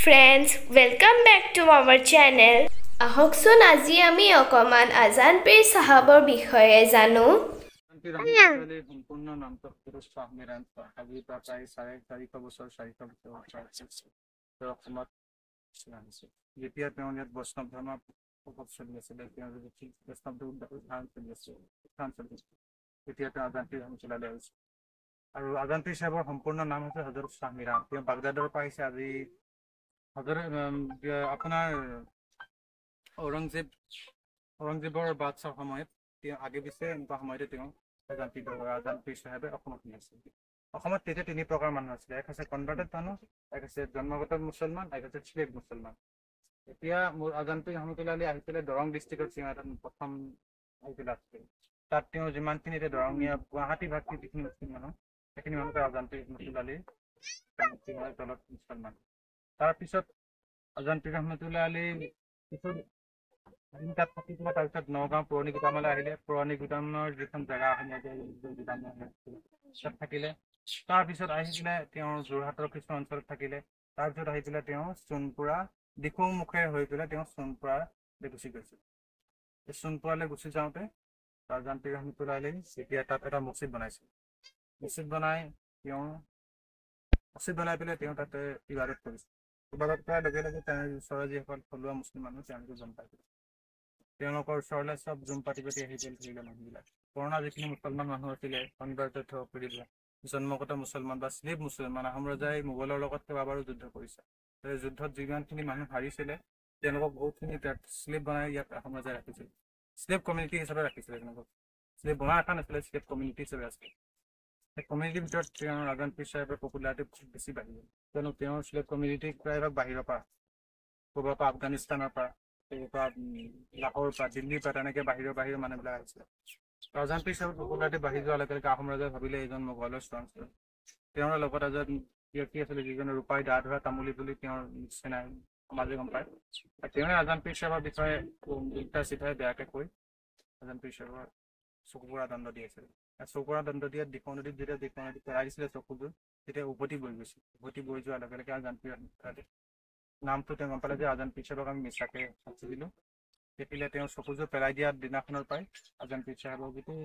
Friends, welcome back to our channel. আহকচোন আজি আমি অকণমান আজান পীৰ চাহাবৰ বিষয়ে জানো। সম্পূৰ্ণ নামটো শ্বাহ মিৰাণ। আজিৰ পৰা প্ৰায় 450 বছৰ, 400 বছৰ অসমত আহিছে। যেতিয়া তেওঁ ইয়াত বৈষ্ণৱ ধৰ্মৰ প্ৰভাৱ চলি আছিলে, তেওঁ বৈষ্ণৱ উত্থান চলি আছিল, উত্থান চলি আছিল, তেতিয়া তেওঁ আজান পীৰ ৰহমতুল্লাহ আহিছে। আৰু আজান পীৰ চাহেবৰ সম্পূৰ্ণ নাম হৈছে হজৰত শ্বাহ মিৰাণ। তেওঁ বাগদাদৰ পৰা আহিছে। আজি হজৰত আপোনাৰ ঔৰংজেবৰ বাদশ্বাহৰ সময়ত তেওঁ আগে পিছে এনেকুৱা সময়তে তেওঁ আজান পীৰ চাহেবে অসমত সোমাইছিল। অসমত তেতিয়া তিনি প্ৰকাৰ মানুহ আছিলে। এক হৈছে কনভাৰ্টেড মানুহ, এক হৈছে জন্মগত মুছলমান, এক হৈছে শ্লেভ মুছলমান। এতিয়া মোৰ আজান পীৰ ৰহমতুল্লাহ আলী আহি পেলাই দৰং ডিষ্ট্ৰিক্টৰ সীমা এটাত প্ৰথম আহি পেলাই আছিল। তাত তেওঁ যিমানখিনি এতিয়া দৰঙীয়া গুৱাহাটী ভাষী যিখিনি মুছলিম মানুহ, সেইখিনি মানুহ আজান পীৰ ৰহমতুল্লাহ আলীৰ তলত মুছলমান। তাৰপিছত আজান পীৰ ৰহমতুল্লাহ আলী পিছত তাত থাকি পেলাই তাৰপিছত নগাঁও পুৰণি গুদামলৈ আহিলে। পুৰণি গুদামৰ যিখন জেগা, গুদাম, তাত থাকিলে। তাৰপিছত আহি পেলাই তেওঁ যোৰহাটৰ কিছু অঞ্চলত থাকিলে। তাৰপিছত আহি পেলাই তেওঁ চোনপুৰা দিখৌমুখে হৈ পেলাই তেওঁ চোনপুৰালৈ গুচি গৈছিল। চোনপুৰালৈ গুচি যাওঁতে আজান পীৰ ৰহমতুল্লাহ আলী তেতিয়া তাত এটা মছজিদ বনাইছিল। মছজিদ বনাই তেওঁ মছজিদ বনাই পেলাই তেওঁ তাতে ইবাদত কৰিছিল। ইবাদত কৰাৰ লগে লগে তেওঁৰ ওচৰৰ যিসকল থলুৱা মুছলিম মানুহ, তেওঁলোকে গম পাই, তেওঁলোকৰ ওচৰলৈ চব জুম পাতি পাতি আহি গ'ল ধৰিলে মানুহবিলাক। পুৰণা যিখিনি মুছলমান মানুহ আছিলে, কনভাৰ্টেড কৰি জন্মগত মুছলমান বা শ্লেভ মুছলমান, আহোম ৰজাই মোগলৰ লগত কেইবাবাৰো যুদ্ধ কৰিছে। যুদ্ধত যিমানখিনি মানুহ হাৰিছিলে, তেওঁলোকক বহুতখিনি শ্লেভ বনাই ইয়াত আহোম ৰজাই ৰাখিছিল। শ্লেভ কমিউনিটি হিচাপে ৰাখিছিলে তেওঁলোকক। শ্লেভ বনাই ৰখা নাছিলে, শ্লেভ কমিউনিটি হিচাপে আছিলে। সেই কমিউনিটিৰ ভিতৰত তেওঁৰ আজান পীৰ চাহেবৰ পপুলাৰিটি খুব বেছি বাঢ়ি গ'ল, কিয়নো তেওঁৰ শ্লেভ কমিউনিটি প্ৰায়ভাগ বাহিৰৰ পৰা, ক'ৰবাৰ পৰা, আফগানিস্তানৰ পৰা, ক'ৰবাৰ পৰা, লাহোৰৰ পৰা, দিল্লীৰ পৰা, তেনেকৈ বাহিৰৰ বাহিৰৰ মানুহবিলাক আহিছিলে। আজান পীৰ চাহেবৰ পপুলাৰিটি বাঢ়ি যোৱাৰ লগে লগে আহোম ৰজাই ভাবিলে এইজন মোগলৰ ষ্ট্ৰং। তেওঁৰ লগত এজন ব্যক্তি আছিলে, যিজনে ৰূপাই দা ধৰা তামুলী বুলি তেওঁৰ চিনাই সমাজে গম পায়। তেওঁৱে আজান পীৰ চাহেবৰ বিষয়ে উল্টা চিধাই বেয়াকৈ কৈ আজান পীৰ চাহেবৰ চকুপুৰা দণ্ড দিয়াইছিল। চকুপুৰা দণ্ড দিয়াত দিখৌ নদীত, যেতিয়া দিখৌ নদীত পেলাই দিছিলে চকুযোৰ, তেতিয়া উভতি বৈ গৈছিল। উভতি বৈ যোৱাৰ লগে লগে আজান পীৰ নামটো তেওঁ গম পালে যে আজান পীৰ চাহেবক আমি মিছাকে শাস্তি দিলোঁ। দেখিলে তেওঁ চকুযোৰ পেলাই দিয়া দিনাখনৰ পৰাই আজান পীৰ চাহেবৰ গোটেই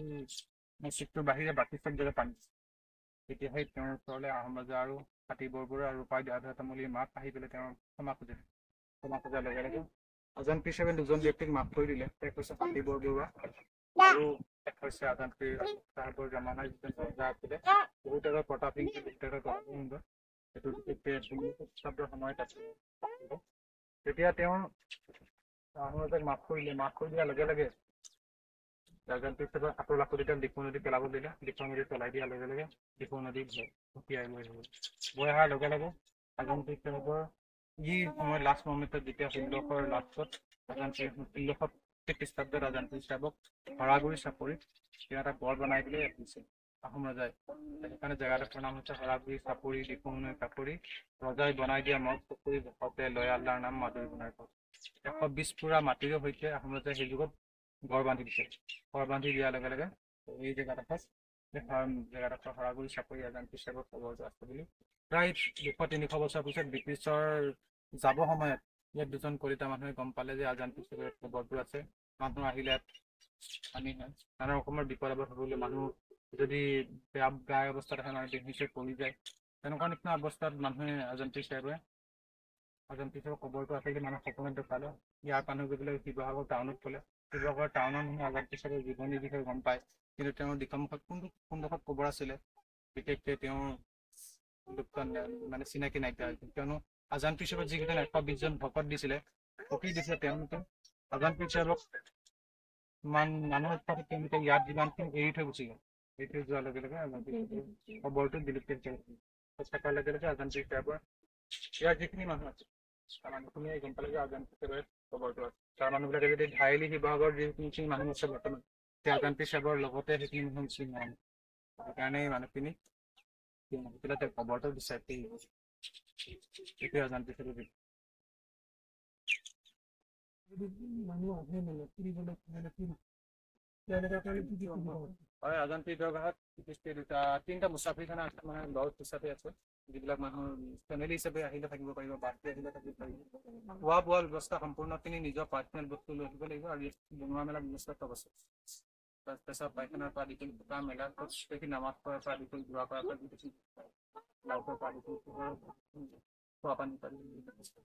মছজিদটোৰ বাহিৰে বাকী চব জেগাত পানী। তেতিয়াহে তেওঁৰ ওচৰলৈ আহোম ৰজা আৰু হাতী বৰবৰুৱা আৰু ৰূপাই দা ধৰা তামুলীৰ মাক আহি পেলাই তেওঁ ক্ষমা খুজিলে। ক্ষমা খোজাৰ লগে লগে আজান পীৰ চাহেবে দুজন ব্যক্তিক মাফ কৰি দিলে। এক হৈছে হাতী বৰবৰুৱা আৰু এক হৈছে আজান পীৰ চাহেবৰ জামানাৰ যিজন ৰজা আছিলে, বহুত এটা প্ৰতাপ সিং, বহুত এটা প্ৰতাপ সিংহ, সেইটো খ্ৰীষ্টাব্দৰ সময়ত আছিলে। তেতিয়া তেওঁ আহোম ৰজাক মাফ কৰিলে। মাফ কৰি দিয়াৰ লগে লগে আজান পীৰ চাহেবৰ হাতৰ লাখুটিডাল দিখৌ নদীত পেলাব দিলে। দিখৌ নদীত পেলাই দিয়াৰ লগে লগে দিখৌ নদী উটিয়াই লৈ গ'ল। বৈ অহাৰ লগে লগে আজান পীৰ চাহেবৰ যি সময়ত লাষ্ট মমেণ্টত, যেতিয়া 16ৰ লাষ্টত আজান পীৰ 1600 খ্ৰীষ্টাব্দত আজান পীৰ চাহেবক হৰাগুৰি চাপৰিত তেওঁ এটা গড় বনাই পেলাই ৰাখিছে আহোম ৰজাই। সেইকাৰণে জেগাডোখৰ নাম হৈছে হৰাগুৰি চাপৰি। দিখৌ নৈ কাষৰি ৰজাই বনাই দিয়া মগ পুখুৰী ভকতে লয় আল্লাৰ নাম মাধুৰী বনাই। 120 পুৰা মাটিৰে সৈতে আহোম ৰজাই সেই যুগত গড় বান্ধি দিছে। গড় বান্ধি দিয়াৰ লগে লগে এই জেগাডোখৰ জেগাডোখৰ হৰাগুৰি চাপৰি আজান পীৰ চাহেবৰ কবৰটো আছে বুলি প্ৰায় 200-300 বছৰ পিছত ব্ৰিটিছৰ যাব সময়ত ইয়াত দুজন কলিতা মানুহে গম পালে যে আজান পীৰ চাহেবৰ কবৰটো আছে। মানুহ আহিলে ইয়াত পানী হয়, নানা ৰকমৰ বিপদ আপদ হ'বলৈ, মানুহ যদি বেয়া বেয়া অৱস্থাত আহে, মানুহ বেহুচ পৰি যায়, তেনেকুৱা নিচিনা অৱস্থাত মানুহে আজান পীৰ চাহেবৰ কবৰটো আছে বুলি মানুহ সপোনত দেখালে। ইয়াৰ মানুহ গৈ পেলাই শিৱসাগৰ টাউনত ক'লে। শিৱসাগৰ টাউনৰ মানুহে আজান পীৰ চাহেবৰ জীৱনীৰ বিষয়ে গম পায়, কিন্তু তেওঁৰ দিখৌমুখত কোনটো কোনডোখৰত কবৰ আছিলে বিশেষকৈ তেওঁৰ মানে চিনাকি নাইকিয়া হৈছিল, কিয়নো আজান পীৰ চাহেবক যিকেইজন 120জন ভকত দিছিলে, ফকীৰ দিছিলে, তেওঁলোকে আজান পীৰ চাহেবক মানুহৰ উৎপাতত তেওঁলোকে ইয়াত যিমানখিনি এৰি থৈ গুচি গ'ল। এৰি থৈ যোৱাৰ লগে লগে আজান পীৰ চাহেবৰ কবৰটো বিলুপ্ত হৈ থকাৰ লগে লগে আজান পীৰ চাহেবৰ ইয়াৰ যিখিনি মানুহ আছে, তাৰ মানুহখিনিয়ে গম পালে যে আজান পীৰ চাহেবৰ কবৰটো আছে। তাৰ মানুহবিলাকে যদি ধাইলি শিৱসাগৰ যিখিনি মানুহ আছে বৰ্তমান, সেই আজান পীৰ চাহেবৰ লগতে সেইখিনি মানুহ মুছলিম মানুহ, সেইকাৰণে এই মানুহখিনি পেলাই তেওঁ কবৰটো বিচাৰি এইটোৱে আজান পীৰ চাহেবৰ। মানুহ আহে মানে ফুৰিবলৈ, মানে তেওঁলোকৰ কাৰণে কি কি সুবিধা? হয়, আজান পীৰ দৰগাহত বিশেষকৈ দুটা তিনিটা মুছাফিৰখানা আছে, মানে লজ হিচাপে আছে। যিবিলাক মানুহ ফেমিলি হিচাপে আহিলে থাকিব পাৰিব, বাৰ্থডে আহিলে থাকিব পাৰিব। খোৱা বোৱা ব্যৱস্থা সম্পূৰ্ণখিনি নিজৰ পাৰ্চনেল বস্তু লৈ আহিব লাগিব আৰু ইয়াত বনোৱা মেলা ব্যৱস্থা চব আছে। পেচাব পায়খানাৰ পৰা আদি কৰি থকা মেলা, গোটেইখিনি, নামাজ পঢ়াৰ পৰা আদি কৰি দোৱা কৰাৰ পৰা গোটেইখিনি, লাইটৰ পৰা আদি কৰি পোহৰ, খোৱা পানী পৰা আদি কৰি।